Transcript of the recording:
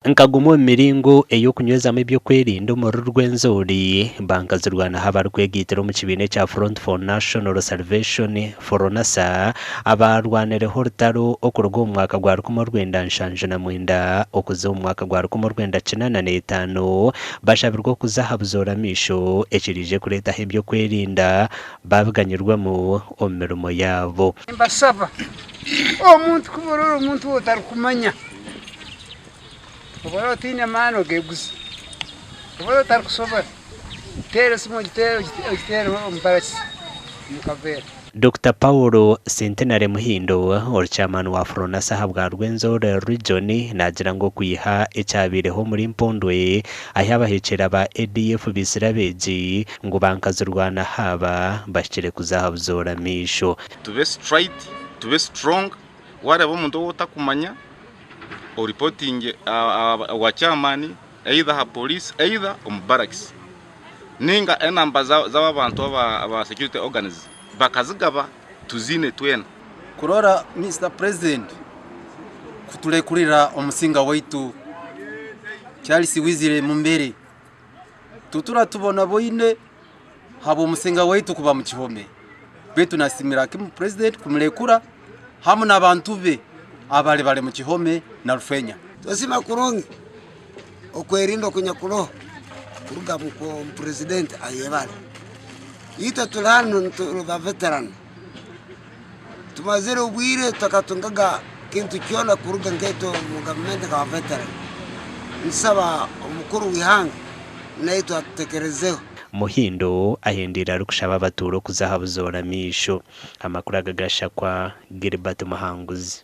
Nka gumwe omu miringo ey'okunywezamu eby'okwerinda omuri Rwenzori, bankazirwanaho abarikwegaitira omu kibiina ekya Front for National Salvation, Fronasa, abaarwanireho orutaro okuruga omu mwaka gwa 1979 okuza omu mwaka gwa 1985 bashabirwe okuza aha buzoora maisho ekiriije kureetaho eby'okwerinda babiganyirwemu omu mirimo yaabo. Nimbashaba omuntu ku orora omuntu ou otarikumanya, obu oraba otaine maani ogeeguze, obu oraba otarikushobora teera esimu ogiteere omu barakisi omu kaveera. Dokita Paul Centenary Muhindo, ori chairman wa Fronasa ahabwa Rwenzori Region naagira ngu okwiha ekyabaireho omuri Mpondwe ahi abahekyera ba ADF baitsire abeegi ngu bankazirwanaho aba bahikire kuza aha buzoora maisho. Tube straight, tube strong, wareeba omuntu ou otakumanya oripotinge owa chairman either aha police either omu barracks ninga enamba zaba bantu aba security organs bakazigaba tuziine twena. Kurora Mister President kuturekurira omusinga waitu Charles Wizire Mumbere tutura tubonaboine habw'omusinga waitu kuba mu kihome baitu nasimira kimu President kumurekura hamu n'abantu be abali bali mu kihome na Rufenya. Twesiima kurungi okwerinda okunyakuroho kuruga omu Purezidenti ayebare. Itwe turi hanu turi ba veterani, tumazire obwire tutakatungaga kintu kyona kuruga nkaitwe omu gavumenti nka ba veterani. Nitusaba omukuru w'ihanga naitwe atutekerezeho. Muhindo ahendeire arikushaba abatuura okuza aha buzoora maisho. Amakuru aga gashakwa Gilbert Muhanguzi.